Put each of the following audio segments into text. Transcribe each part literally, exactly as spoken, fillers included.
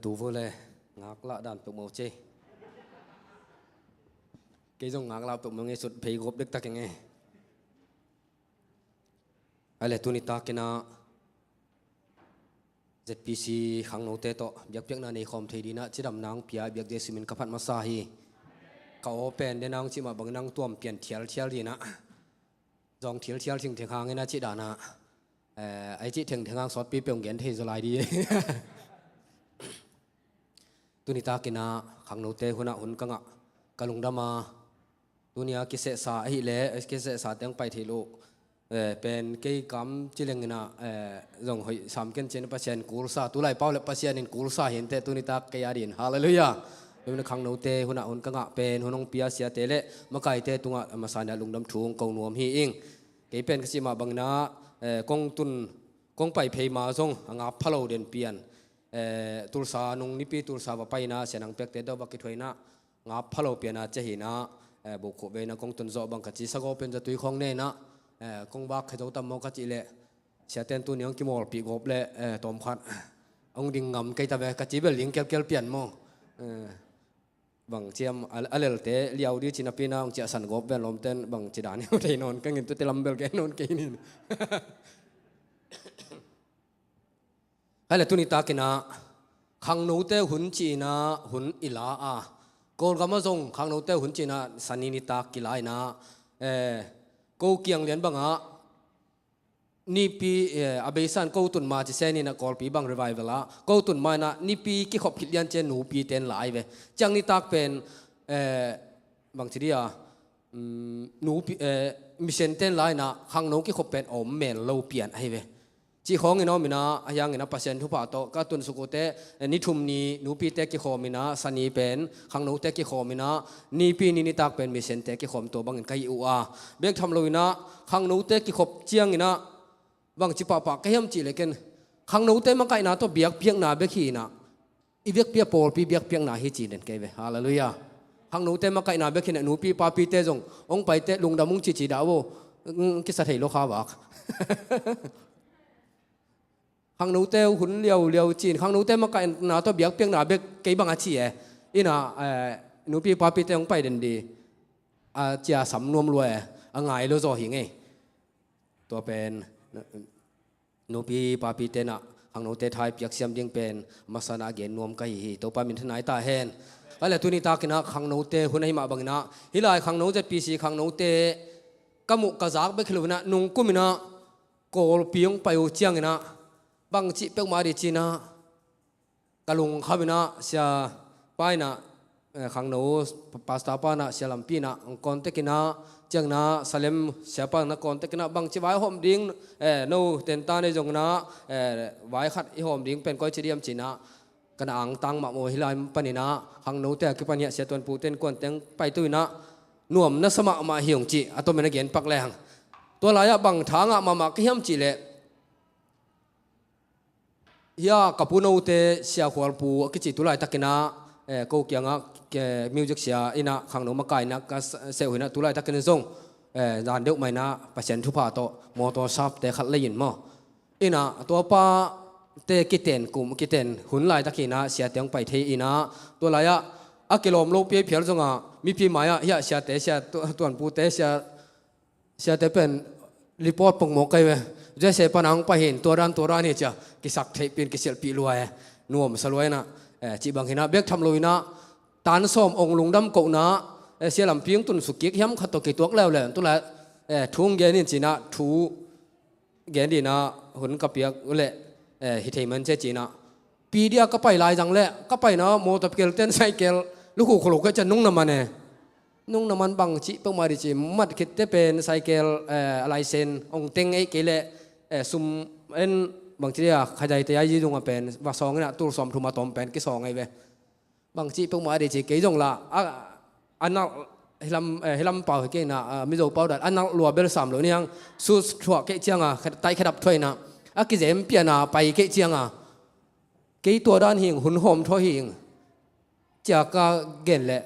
Tu vua le, ngaklah dan peuhmah uh ci. Kei zong ngaklah peuhmah nge, sut phei gawp dektak ing e. A le tuni takin ah Z P C khangnote tawh biakpiakna nei khawm thei dingin ah cidamna hong pia biak Jesu min ka phat masa hi. Ka aw pen den ang cih mah bangin ah tuam pian thialthial dingin ah, zong thialthial thingtheng hangin ah cih dan ah, eh, ai cih thengtheng hang sawtpi peuh gen thei zaw lai ding. Tuni takin ah khangnote hun ah hun ka ngah, ka lungdam a, tuni a kisehsa ahih leh kisehsa teng pai thei lo, eh, pen kei kam ci lengin ah, eh, zong hoih sam ken cin, Pasian in kulsa, tu lai pau le Pasian in kulsa hi inteh tuni tak kei a dingin. Halleluiah. Tua manin khangnote hun ah hun ka ngah pen hun hong pia siate le makaite tungah a masa in ah lungdam thu hong ko nuam hi ing. Kei pen ka cih mah bangin ah, eh, kong tun, kong pai phei ma zong a ngap pha lo den pian. Eh, Tulsa nung nipi Tulsa va pai in ah Sia Nang Piakte tawh va kithuah in ah ngap pha lo pian a ci hi in ah, eh, bohkhuh vei in ah kong tun zawh bang ka ci, sagawpen zatui khawng ne in ah, eh, kong vak khe zo tam maw ka cih leh, siaten tuni hong kimawlpih gawp leh, eh, tawmkhat hong ding ngam kei ta ve ka ci bel ding kelkel pian maw? Eh, bang ciam a, a lelte liau ding ci napi in ah hong ciahsan gawp ven lawmten bang ci dan hiau thei nawn keng in, tuate lam bel gen nawn kei ning. Hai le tuni takin ah khangnote hun ci in ah hun i la a, Kawlgam ah zong khangnote hun ci in ah Sani nitak kila in ah, eh, ko kiang lian bangah nipi, eh, a beisa in ko tun ma ci se ni in ah, Kawlpi bang revival ah ko tun ma in ah nipi kikhop khit lian ciang nupite in la hi ve. Ciang nitak pen, eh, bang ci ding a, mm, nupi, eh, mission te in la in ah khangno kikhop pen a om mel lo pian ahi ve. Cih khawngin a om in ah, ahi hangin ah Pasian thupha tawh ka tunsuk uh teh, eh, ni thum ni nupite kikhawm in ah, Sani pen khangnote kikhawm in ah, nipi ni nitak pen mission te kikhawm, tua bangin ka hi uh a. Bek tham lo in ah khangnote kikhop ciangin ah bangci pahpah ka hiam cih leh ken khangnote makaihna tawh biakpiakna bek hi in ah, i biakpiak pawlpi biakpiakna hi ci den kei ve. Halleluiah. Khangnote makaihna bek hi in ah nupi papite zong hong pai teh lungdam ung cici dah vo. Mm, kisa thei lo kha vak. Khangnote hun liauliau ci in khangnote makaihna tawh biakpiakna bek kei bang a ci e. In ah, eh, nupi papite hong pai den ding a cia sam nuam lua e. A ngai lo zaw hi ngei. Tua pen nupi papite in ah khangnote thai piak siam ding pen masa in ah gen nuam ka hi hi. Topa minthanna hi ta hen. Hai le tuni takin ah khangnote hun ahi mah bangin ah hih lai khangno Z P C khangnote ka muh ka zak bek hi lo in ah nungkum in ah Kawlpi hong pai uh ciangin ah bangci peuhmah ding ci in ah ka lungkham in ah, sia pa in ah, eh, khangno pastor pa in ah, sia lampi in ah hong contact in ah, ciangin ah Salem sia pa in ah contact in ah bangci vaihawm ding, eh, no tenta nei zongin ah, eh, vai khat i hawm ding pen koi ci diam ci in ah ka na angtang mahmah uh. Hih lai panin ah khangnote a kipan hiah sia Tuan Pu ten kuan teng pai tu in ah nuam na sa mahmah hi ung cih a tomin a gen pak leng. Tua lai-ah bang tha ngah mahmah ka hiam cih leh, hia ka pu note Sia Khual Pu a kici tu laitakin ah, eh, ko kiangah, eh, music sia in ah khangno makai in ah ka seh uh in ah tu laitakin zong, eh, zan deuh mah in ah Pasian thupha tawh mawtaw sapte khat lei in maw. In ah tua pate kiten kum kiten hun laitak hi in ah siate hong pai thei in ah tua lai-ah a kilawm lopi a phial zongah mipi mai-ah hia siate, sia Tu-, Tuan Pute, sia siate pen report pongmawk kai ve. Jese pana hong pai hin tua dan tua dan hi cia kisak theihpih in kisilhpih lua e. Nuamsa lua in ah, eh, cih bang hi in ah bek tham lo in ah tan sawm ong lungdam kohna, eh, sia lampi hong tunsuk kik hiam khat tawh kituak leuleu. Tu lai, eh, thu hong gen in ci in ah thu gen ding in ah hun ka piak uh leh, eh, hi thei man ce ci in ah. Pi dia ka pai lai zang leh ka paina mawtaw pikel ten saikel lukhu khuluk ka cian nung na man e. Nung na man bangci peuhmah ding ci, mat khitte pen saikel, eh, a laisen ong teng ei kei leh, eh, sum en bangci dia khazaite ai zi zungah pen va sawng in ah tul sawm thum a tawm pen kisawng ei ve. Bangci peuhmah ding ci kei zong la a, a nalh hilam, eh, hilam pau hi kei in ah, a, Mizo pau dan a nalh lua bel sam lo niang su thuah kei cianga taih khedap thuah in ah a kizem piana pai kei cianga kei tua dan hi ing, hun hawm thaw hi ing. Cia ka gen leh,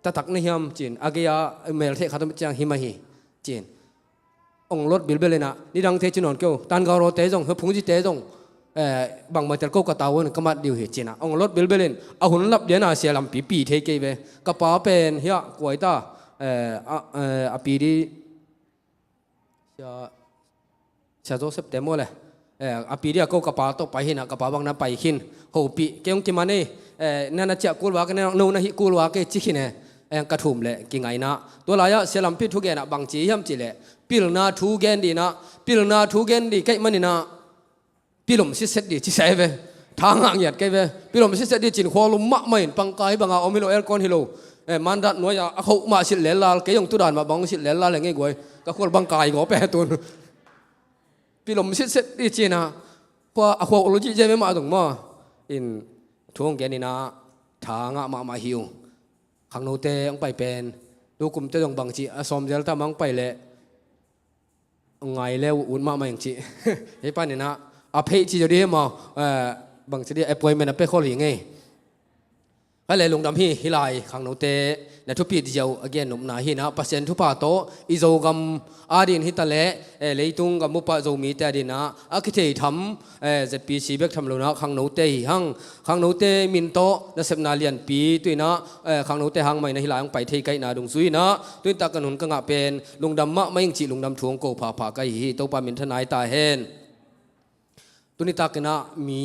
taktak na hiam ci in, a gei-a mel theh khat om ciang hi mah hi ci in. Ong lot bilbel in ah, nidangte ci nawn kei uh, Tan Gau Rawte zong, He Phung Zite zong, eh, bangmah tel ko ka tau un ka mat dih uh hi ci-in ah hong lot bilbel in, a hun lap lian a sia lampi pi thei kei ve. Ka pa pen hiah kuai ta, eh, a, eh, a pi dih Sia, Sia Joseph te maw le. Eh, a pi dih a ko ka pa tawh pai hi-in ah, ka pa bang na pai khin. Hopih, kei hong kiman ei. Eh, na na ciah kul vak, na no na hih kul vak ei ci khin e. Eh, ka thum leh kingai-in ah. Tua lai-ah sia lampi thugen ah bang ci hiam cih leh, pilna thu gen dih-in ah, pilna thu gen dih ka hih manin ah pilum sitset dih ci sa hi ve. Tha ngah ngiat kei ve. Pilum sitset dih ci-in khua lum mahmah in, pangkai bang a om hi lo, aircon hi lo. Eh, mandat nuai-a a khoh mah silh lel lal, kei hong tu dan mah bang silh lel lal e ngei guai. Ka khua bang kai gawp e tun. Pilum sitset dih ci-in ah, khua, a khua ul ci cia ve mah dong maw. In thu hong gen-in ah tha ngah mahmah hi ung. Khangnote hong pai pen, tu kumte zong bang ci a sawm zel ta mah hong pai leh ngai le uh ut mahmah ing ci. Hih panin ah a pheih ci zaw dih hi maw, eh, bang ci dih, appointment a pia khol hi ngei. Ka le lungdam hi, hih lai khangnote na thupit ziau a gen nopna hi-in ah, Pasian thupha tawh i Zogam adingin hi ta leh, eh, leitung gam bup ah Zomite adingin ah a kithei tham, eh, Z P C bek tham lo-in ah khangnote hi hang. Khangnote min tawh nasepna lianpi tu-in ah, eh, khangnote hang mah in ah hih lai hong pai thei ka hihna dungzui-in ah, tu-in tak ka hun ka ngah pen lungdam mahmah ing cih lungdam thu hong ko phapha ka hi hi. Topa minthanna hi ta hen. Tu-in tak in ah mi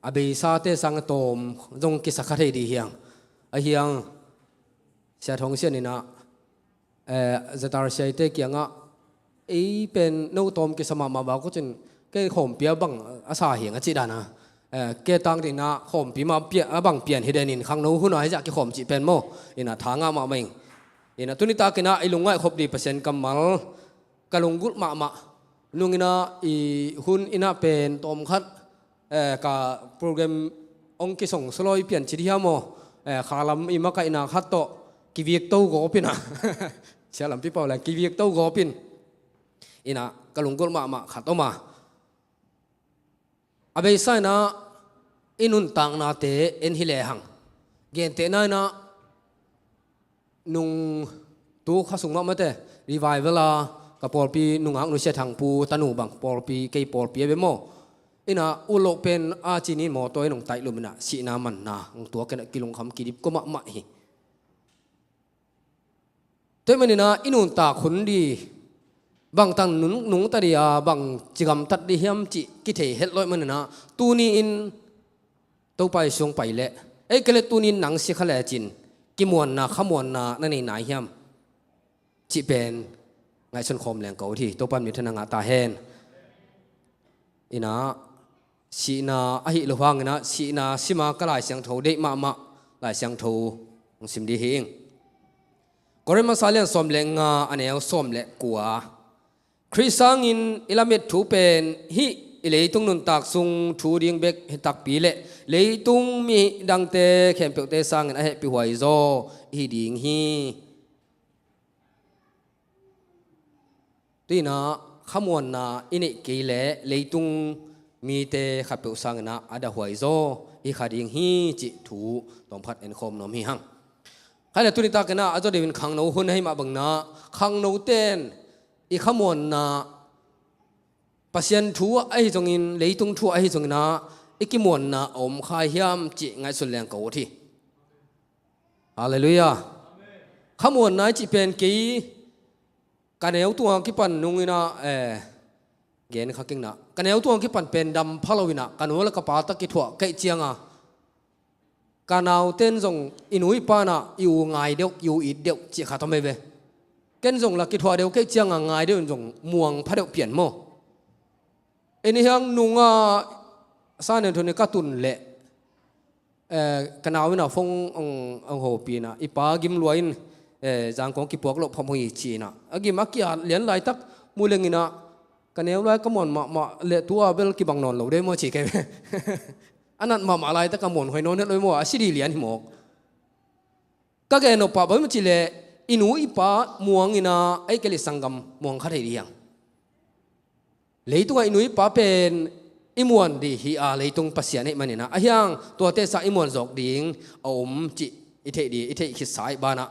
a beisate sang a tawm zong kisa kha thei dih hi hang. Ahi hang Sia Thawng Sian in ah, eh, Zatar Siaite kiangah, ei pen no tawm kisa mahmah vak uh cin, kei khawmpi a bang a sa hi hang a cih dan a. Eh, kei tang dih in ah khawmpi mah pia, a bang pian hi den in, khangno hun ah hi ziah kikhawm cih pen maw. In ah tha ngah mahmah ing. In ah tu-in tak in ah i lungngaih khop dih Pasian kammal ka lunggulh mahmah. Nung in ah i hun in ah pen tawmkhat, eh, ka program hong kisong sulawi pian ci dih hiam maw. Eh, khalam i makaihna khat tawh kivik to gawp in ah. Sia lampi pau leng kivik to gawp in. In ah ka lunggulh mahmah khat om a. A beisa in ah i nuntaknate en hi lehang, gentehna in ah nung tu kha sung mahmahte revival a ka pawlpi nungak nu Sia Thang Pu tanu bang pawlpi, kei pawlpi a ve maw. In ah ut loh pen a cinin mawtaw in hong taihlum in ah sihna manna hong tuak in ah kilungkham kidip kua mahmah hi. Tua ahih manin ah i nuntak hun dih, bangtang nung, nungta dih a, bang ci gamtat dih hiam cih kithei het lo ahih manin ah, tuni-in Topa Jesu hong pai leh, ei kei leh tuni-in nang si kha lecin kimuanna, khamuanna na nei nai hiam cih pen ngaihsun khawm leng ka ut hi. Topa minthanna ngah ta hen. In ah sihna ahih loh hangin ah sihna sim a ka Lai Siangtho deih mahmah Lai Siangtho hong sim dih hi ing. Korin masa lian sawm le nga, a neu sawm le kua. Khrih sangin i lamet thu pen hih i leitung nuntak sung thu ding bek hi takpi leh leitung midangte khempeuhte sangin a hehpihhuai zaw i hi ding hi. Tu-in ah khamuanna i neih kei leh leitung mite khatpeuh sangin ah a dahhuai zaw i hi kha ding hi cih thu tawmkhat enkhawm nuam hi hang. Kha le tuni takin ah a zaw deuhin khangno hun ahih mah bangin ah khangnote in i khamuanna Pasian thu ahi zongin, leitung thu ahi zongin ah i kimuanna a om kha hiam cih ngaihsun leng ka ut hi. Halleluiah. Khamuanna i cih pen kei ka neu tungah kipan nung in ah, eh, gen kha keng na. Ka neu tungah kipan pen dam pha lo in ah, ka nu le ka pa tak kithuah ka hih ciangin ka naute in zong i nu i pa in ah i u ngai deuh, i u it deuh cih khat om hi ve. Ken zong la kithuah deuh ka hih ciangin ngai deuh in zong muang pha deuh pian maw. Ei ni hiang nungah San Antonio ka tun leh, eh, ka nau in ah phone hong, hong hopih in ah, i pa gim lua in, eh, Zangkong kipuak loh phot hi ci in ah. A gim a ki-at lian laitak mu leng in ah, ka neu lai ka muan mahmah leh tu-a bel kibang nawn lo deuh maw ci kei ve. A nat mahmah laitak a muan hoih nawn het lo maw, a si dih lian hi mawk. Ka gen nop pah bang hiam cih leh i nu i pa muang in ah, ei kei leh sanggam muang kha thei dih hiang. Leitungah i nu i pa pen i muan dih hi a, leitung pasian ahih manin ah, ahi hang tuate sang i muan zawk ding a om cih i theih dih, i theih khitsa ahih banah.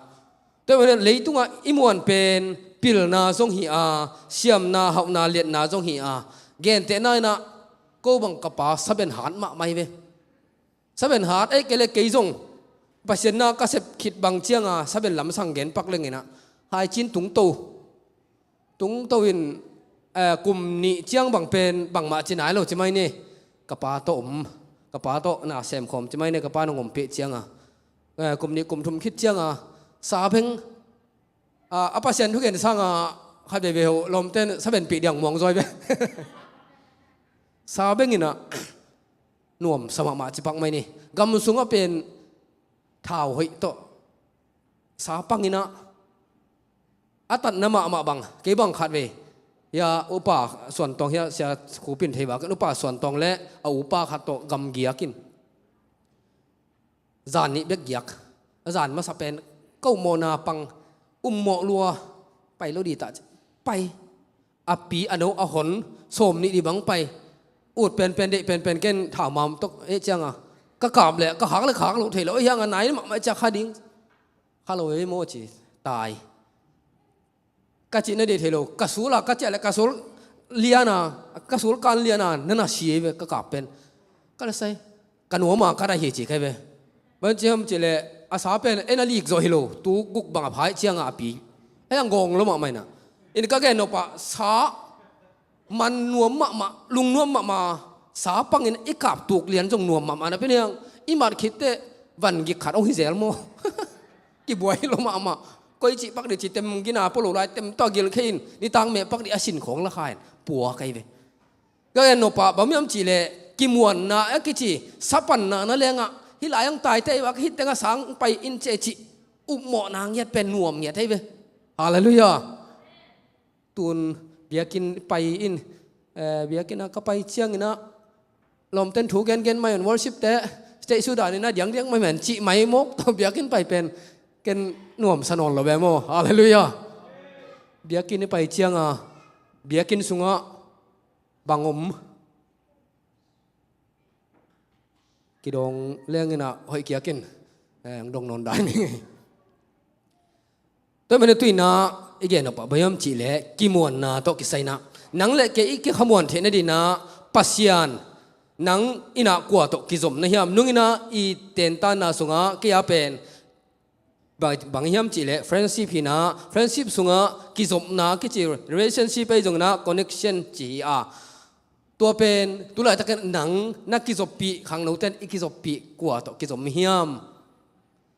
Tua ahih manin leitungah i muan pen pilna zong hi a, siamna, hauhna, liatna zong hi a, gentehna in ah Ko bang ka pa saben hat mahmah hi ve. Saben hat, ei kei le kei zong Pasian na ka sep khit bang cianga saben lamsang gen pak lenginah, haicin tungto, tungto in, eh, kum nih ciang bang pen bangmah ci nai lo ci mai ni. Ka pa tawh om, ka pa tawh na semkhawm ci mai ni, ka pa nong ompih cianga, eh, kum nih kum thum khit cianga sa beng, ah, a Pasian thugen sanga khat veve ho lawmten sabenpih diang muang zawi ve. Sa benginah nuamsa mahmah ci pak mai ni. Gam sungah pen thau hoih tawh sa panginah a tatna mahmah bang, kei bang khat ve. Hia upa Suantawng, hia sia khupin thei vakin upa Suantawng le a upa khat tawh gam giakin zan nih bek giak. A zan masa pen ko mawhna pang, um mawh lua, pai lo di ta ci. Pai. A pi a no a hon sawm nih di bang pai. Ut penpen, deih penpen, ken thaumam tawh eh cianga ka kap le ka khak le khak lo thei lo, hianga nai mahmah ciak kha ding. Kha lo ei maw ci. Tai. Ka cih na deih thei lo, ka sul a ka ciah le ka sul liana, ka sul kan liana na na si ei ve ka kap pen. Ka la sai, ka nuama ka dai hi ci kai ve. Ban ci ham ci le, a sa pen ei na lik zawh hi lo, tu guk bang a phai cianga a pi. Ei ang gawng lo mahmah inah. In ka gen nopah sa man nuam mahmah, lungnuam mahmah, sa pangin i kap tuk lian zong nuam mahmah na pen hiang, i mat khitte van gik khat ong hi zel maw? Kibuai lo mahmah. Koi cih pak di ci tem gina polo lai tem tawh gil khe in, nitang meh pak di a sin khawng la kha in pua kai ve. Ka gen nopah bang hiam cih leh kimuanna a kici sapanna na lengah hih lai ang taite i vak hih tengah sang pai in ceh cih upmawhna ngiat pen nuam ngiat hei ve. Halleluiah. Tun biakinn pai in, eh, biakinn ah ka pai ciangin ah lawmten thu gengen mai un, worship te stage suh danin ah diangdiang mai man cih mai mawk tawh biakinn pai pen ken nuamsa nawn lo ve maw. Halleluiah. Biakinn i pai cianga biakinn sungah bang om? Kidawng lenginah hoih kiakin, eh, ang dong nawn dai ni ngei. Tua mene tuina i gen nopah bang hiam cih leh kimuanna tawh kisai inah nang le kei i kikhamuan theih nadinah Pasian nang inah kua tawh kizom na hiam? Nunginah i tentanna sungah kei a pen bang, bang hiam cih leh friendship hinah, friendship sungah kizopna kici, relationship ei zonginah connection ci hi a. Tua pen tulaitakin nang na kizoppih khangnoten i kizoppih kua tawh kizom hiam?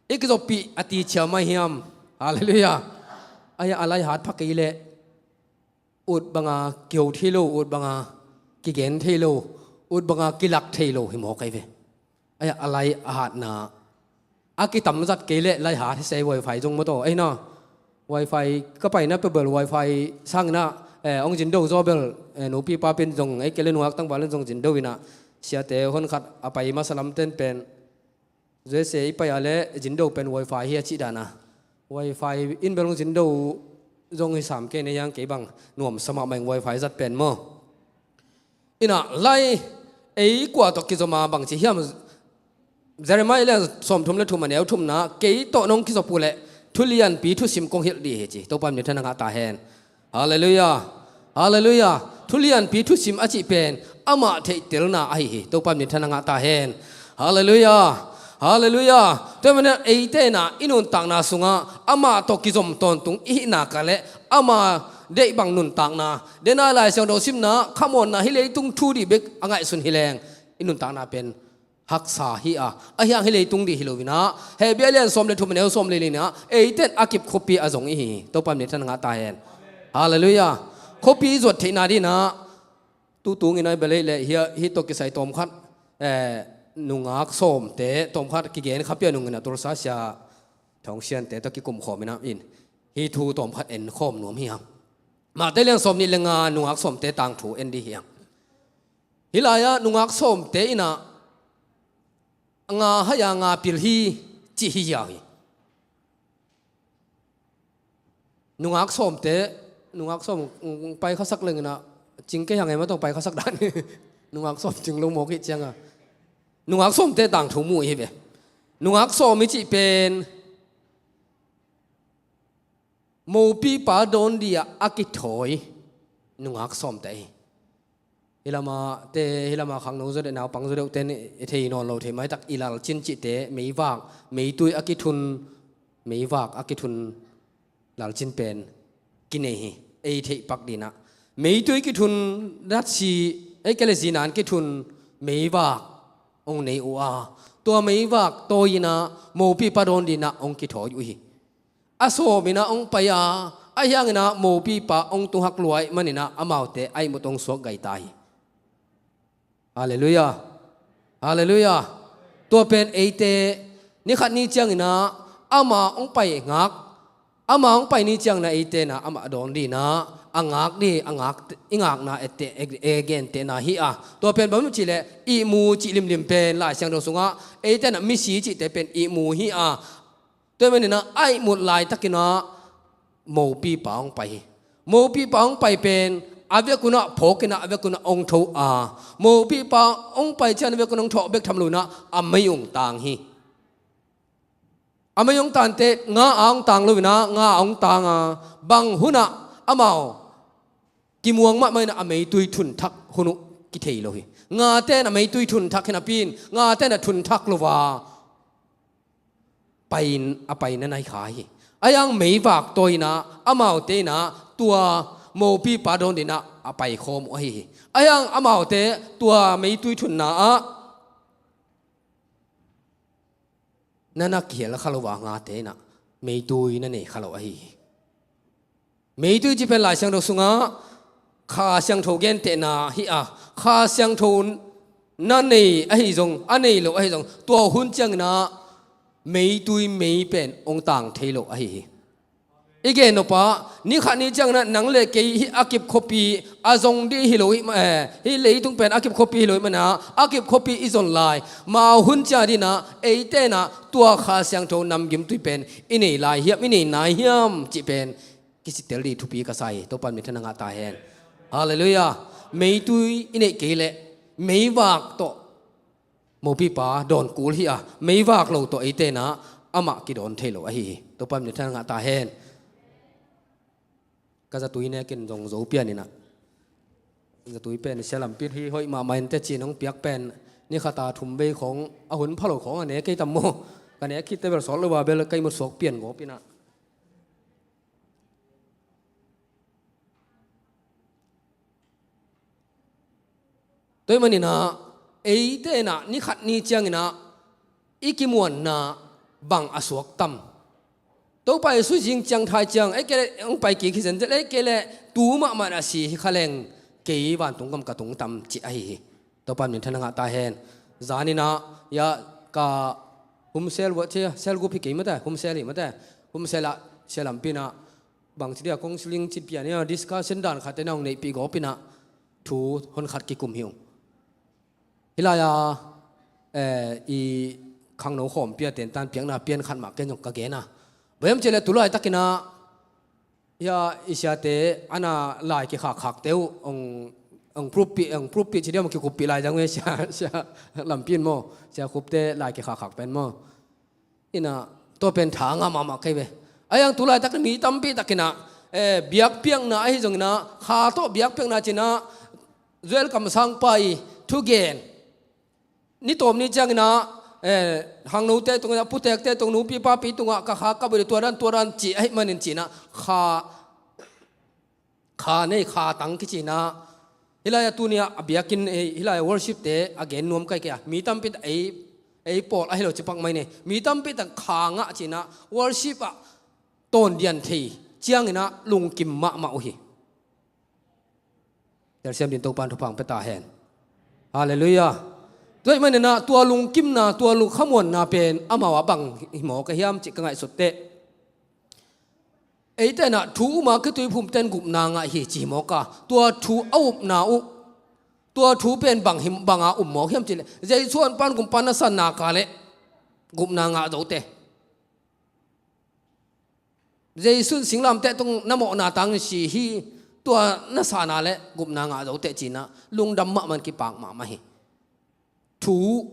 I kizoppih a ticia mai hiam? Halleluiah. Aia a laihat pha kei leh ut banga kiho thei lo, ut banga kigen thei lo, ut banga kilak thei lo hi mawk ai ve. Aia a lai a hatna a kitam zat kei leh lai hat hi sei, wifi zong maw taw ei na. Wifi ka paina pebel wifi sanginah, eh, ong zindo zaw bel, eh, nupi papin zong ei kei le nungak tangval in zong zindo inah siate hon khat a pai masa lamten pen U S A i pai a le zindo pen wifi hi a cih dana. Wifi in bel hong zindo zong hi sam kei na hiang, kei bang nuamsa mahmah ing wifi zat pen maw. Inah lai ei kua tawh kizoma bang ci hiam? Jeremiah lian sawmthum le thum a neu thumna, kei tawh nong kizop uh leh thulianpi thusim kong hilh dih hi ci. Topa min thang a ngah ta hen. Halleluiah. Halleluiah. Thulianpi thusim a cih pen amah theihtelna ahi hi. Topa min thang a ngah ta hen. Halleluiah. Halleluiah. Tua manin eite inah i nuntakna sungah amah tawh kizom tawntung i hihna ka leh ama deih bang nuntakna, dena Lai Siangtho simna, khamuanna, hih leitung thu dih bek a ngaihsun hi leng i nuntakna pen haksa hi a, ahi hang hih leitung dih hi loinah Hebrew lian sawm le thum a neu sawm le li inah eiten a kip khuapi a zong i hi hi. Topa min thang a ngah ta hen. Halleluiah. Khuapi zuat theihna dinah tutung inah i bel ei leh hih tawh kisai tawmkhat, eh, nungak sawmte tawmkhat kigen khapi a nunginah tulsa sia thawng siante tawh kikum khawm inah in hih thu tawmkhat en khawm nuam hi hang. Mate lian sawm nih le nga, nungak sawmte tangthu en dih hi hang. Hih lai-ah nungak sawmte inah nga hai-a nga pil hi cih hi hiau hi. Nungak sawmte, nungak sawm, mm, pai khasak lenginah cing kei hang ei maw tawh pai khasak dan hi. Nungak sawm cing lo mawk hi cianga nungak sawmte tangthu mu hi ve. Nungak sawm i cih pen mopipa dawn dia a kithawi nungak sawmte hi. Hih lama te, hih lama khangno zaw deuh, naupang zaw deuh ten i thei nawn lo thei maitak, i lalcin cihte, meivak, meitui a kithun, meivak a kithun lalcin pen kinei hi. Ei theih pak dinah, meitui kithun, datsi, ei kei le zinan kithun meivak hong nei uh a, tua meivak tawi inah mopipa dawn dinah hong kithawi uh hi. A sawm inah hong pai a, ahi hanginah mopipa hong tunghak luai maninah amaute a ihmut hong suak gai ta hi. Halleluiah. Halleluiah. Tua pen eite, ni khat ni cianginah ama hong pai ngak, ama hong pai ni cianginah eite na amah dawn dinah a ngak di, a ngak, i ngakna ette, e, e gentehna hi a. Tua pen bang hiam cihleh, ihmu cih limlim pen Lai Siangtho sungah eite na misi cihte pen ihmu hi a. Tua hi maninah a ihmut laitakinah mopipa hong pai hi. Mopipa hong pai pen a vekunah phawkinah a vekunah hong tho a, mopipa hong pai cian a vekunah hong tho bek tham loinah a mei hong tang hi. A mei hong tante nga a hong tang loinah nga a hong tang a, bang hunah amau kimuang mahmah inah a meitui thunthak hun uh kithei lo hi. Ngate'n a meitui thunthak hi napi-in ngate'n a thunthak lo a, pai-in, a paina nai kha hi. Ahi hang meivak tawi inah amaute inah tua mopipa dawn dinah a pai khawm uh ahi hi. Ahi hang amaute tua meitui thunna ah na na kihel kha lo a, ngate inah meitui na nei kha lo ahi hi. Meitui cih pen Lai Siangtho sungah Kha Siangtho gentehna hi a, Kha Siangtho na nei ahi zong, a nei lo ahi zong, tua hun cianginah meitui mei pen hong tang thei lo ahi hi. I gen nop ah, ni khat ni cianginah nang le kei hih a kip khuapi a zong dih hi lo hi ma, eh, hih leitung pen a kip khuapi hi lo hi mana, a kip khuapi i zon lai, mau hun ciang dinah eite inah tua Kha Siangtho namgimtui pen i nei lai hiam, i nei nai hiam cih pen kisitel dih thupi ka sa hi. Topa'n minthanna ngah ta hen. Halleluiah. Meitui i neih kei leh meivak tawh mopipa dawn kul hi a, meivak lo tawh eite inah amah kidawn thei lo ahi hi. Topa'n minthanna ngah ta hen. Ka zatui nekin zong zo pian inah, zatui pen sia lampi hi hoih mahmah in teci in hong piak pen, ni khat a thum vei khawng, a hun pha lo khawng a ne kei tam maw? Ka ne khit teh bel sawt lo a bel ka ihmut suak pian gawp inah. Tua hi maninah eite inah ni khat ni cianginah i kimuanna bang a suak tam? Topa Jesu zing ciang thai ciang, ei kei leh hong pai kik hi zenzen, ei kei leh tu mahmah a si hi kha leng kei vantung gam ka tung tam, ci ahi hi. Topa'n minthanna ngah ta hen. Zan inah, ya, ka home cell, cell group hi kei mate, home cell hi mate, home cell ah sia lampi inah bangci dia counseling cih pian inah discussion dan khat te na hong neihpih gawp inah thu hon khat kikum hi ung. Hih lai-a, eh, i khangno khawmpi a tentan piakna pian khat mah ken zong ka gen a. Bang hiam cihleh tu laitakinah, hia i siate ana lai kikhakkhakte uh hong, hong proof pih, hong proof pih ci diam, hong kikuppih lai zang uh e, sia, sia lampi in maw, sia Khupte lai kikhakkhak pen maw. Inah, tua pen tha ngah mahmah kei ve. Ahi hang tu laitak mi tampi takinah, eh, biakpiakna ahi zonginah, kha tawh biakpiakna cinah, Joel Kam Sang pa i thugen. Ni tawp ni cianginah, eh, hangnote tungah, putekte tung, nupi papi tungah, ka kha ka bawh dih, tua dan, tua dan ci ahih manin cinah, kha kha nei, kha tang kicinah. Hih lai-ah tuni-ah a biakinn, eh, hih lai-ah worship-te a gen nuam kai kei a. Mi tampi tak ei, ei pawl ahi lo ci pak mai ni. Mi tampi tak kha ngah cinah worship ah tawndian thei cianginah lungkim mahmah uh hi. Telsiam din Topa'n thupha hong pia ta hen. Halleluiah. Tua ahih maninah tua lungkimna, tua lungkhamuanna pen amau ah bang hi mawk a hiam cih ka ngaihsut teh. Eite inah thu um a kituiphumte'n gupna ngah hi ci hi mawk a, tua thu a upna uh, tua thu pen bang hi, bang a um mawk hiam cihleh, Jesu honpa in gumpa na sa nak leh gupna ngah zote. Jesu in singlamteh tung na mawhna tangin si hi, tua na sa nak leh gupna ngah zote cinah lungdam mahmah in kipak mahmah hi. Thu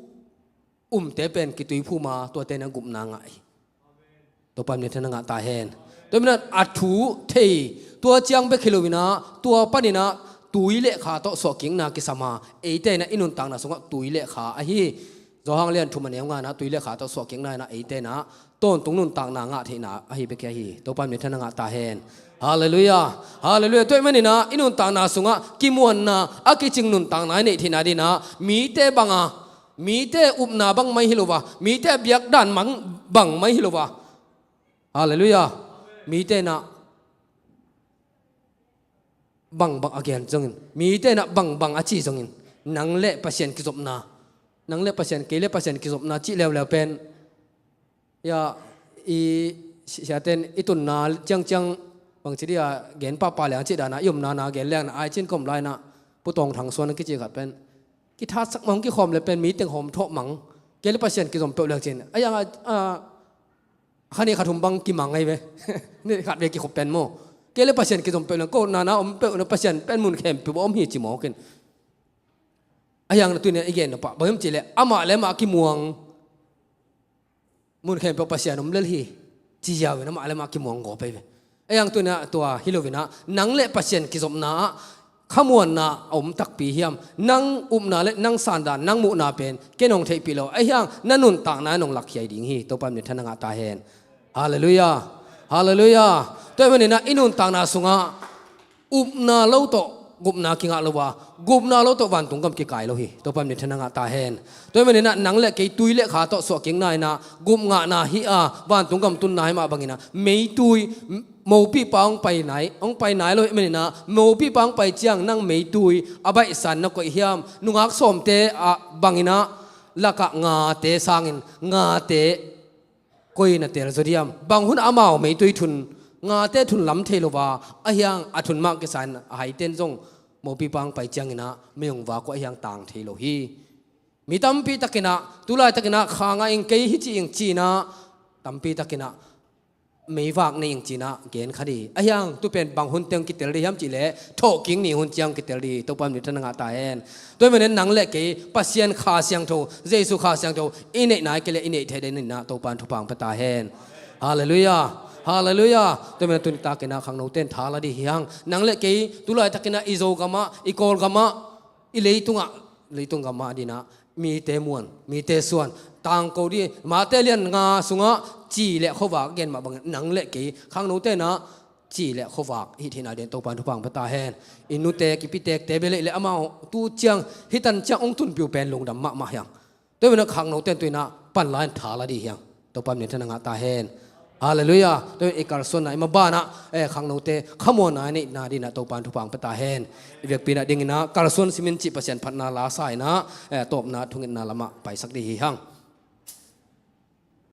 umte pen kituiphum a, tuate na gupna ngah hi. Topa'n minthanna ngah ta hen. Tua hi maninah a thu thei, tua ciang bek hi loinah, tua paninah tui le kha tawh suahkikna kisam a, eite in ah i nuntakna sungah tui le kha ahi. Johan lian thum a neu nga in ah tui le kha tawh suahkikna in ah eite in ah tawntung nuntakna ngah theihna ahi bek hi ahi. Topa in minthanna ngah ta hen. Halleluiah. Halleluiah. Tua ahih manin ah i nuntakna sungah kimuanna a kicing nuntakna i neih theihna dingin ah mite bang a, mite upna bang mai hi lo a, mite biakdan bang, bang mai hi lo a. Halleluiah. Mite in ah bangbang a gen zongin, mite in ah bangbang a ci zongin, nang le Pasian kizopna, nang le Pasian, kei le Pasian kizopna cih leuleu pen, ya, i si-, siaten i tunna ciangciang bangci dia gen pahpah liang cih dan a, i omna na gen liang na ai cin ka om lai in ah, Pu Tawng Thang Suan a kici khat pen, kithatsak mang kikhawm le pen, mi teng hawm thawh mang, kei le Pasian kizom peuh liang cin. A yang a, a, kha nih kha thum bang kimang ahi ve. Nih khat ve kikhop pen maw. Kei le Pasian kizom peuh liang, ko nana om peuh na Pasian pen mun khempeuh om hi ci mawk in. A yang na tuni a i gen na pah, bang hiam cih leh amah le amah kimuang, mun khempeuh Pasian om lel hi, ci ziau in amah le amah kimuang gawp ahi ve. A yang tuni a tua hi lo in ah, nang le Pasian kizopna ah khamuanna a om takpi hiam? Nang upna le nang sandan, nang muhna pen ken hong theihpih lo. Ahi hang na nuntakna in hong lakkhiai ding hi. Topa in minthanna ngah ta hen. Halleluiah. Halleluiah. Tua ahih manin ah i nuntakna sungah upna lo tawh gupna kingah lo a, gupna lo tawh vantung gam kikai lo hi. Topa in minthanna ngah ta hen. Tua ahih manin ah nang le kei tui le kha tawh suahkikna in ah gup ngahna hi a, vantung gam tunna hi mah bangin ah meitui, mopipa hong pai nai, hong pai nai lo ahih manin ah, mopipa hong pai ciang nang meitui a baihsa in na koih hiam? Nungak sawmte ah bangin ah lakah ngate sangin ngate koi in na tel zaw diam? Bang hun amau meitui thun, ngate thun lam thei lo a, ahi hang a thun mah kisa in a haiten zong mopipa hong pai ciangin ah mei hong vak uh ahi hang tang thei lo hi. Mi tampi takin ah, tulai takin ah, kha ngah ing, kei hi ci ing ci in ah, tampi takin ah mei vak ni ing ci in ah gen kha ding hi. Ahi hang tu pen bang hun teng kitel ding hiam cih leh thawhkik ni hun ciang kitel ding hi. Topa in minthanna ngah ta hen. Tua ahih manin nang le kei Pasian Kha Siangtho, Jesu Kha Siangtho i neih nai kei leh i neih theih ding in ah Topa in thupha hong pia ta hen. Halleluiah. Halleluiah. Tua ahih manin tuni takin ah khangnote in tha la ding hi hang. Nang le kei tulai takin ah i Zogam ah, i Kawlgam ah, i leitung ah, leitung gam ah dingin ah mite muan, mite suan, tangko ding. Mate lian nga sungah ci le khuavak gen mah bangin nang le kei khangnote in ah ci le khuavak hih theihna dingin Topa in thupha hong pia ta hen. I nute, kipitekte bel hi leh amau tu ciang, hih tan ciang hong tunpih uh pen lungdam mahmah hi hang. Tua ahih manin ah khangnote in tu in ah pan la in tha la ding hi hang. Topa in minthanna ngah ta hen. Halleluiah. Tua ahih manin i kalsuanna i maban ah, eh, khangnote khamuanna i neihna dingin ah Topa in thupha hong pia ta hen. I vekpi in ah dingin ah kalsuan simin cih Pasian phatna la sa in ah, eh, tawpna thungetna lamah paisak ding hi hang.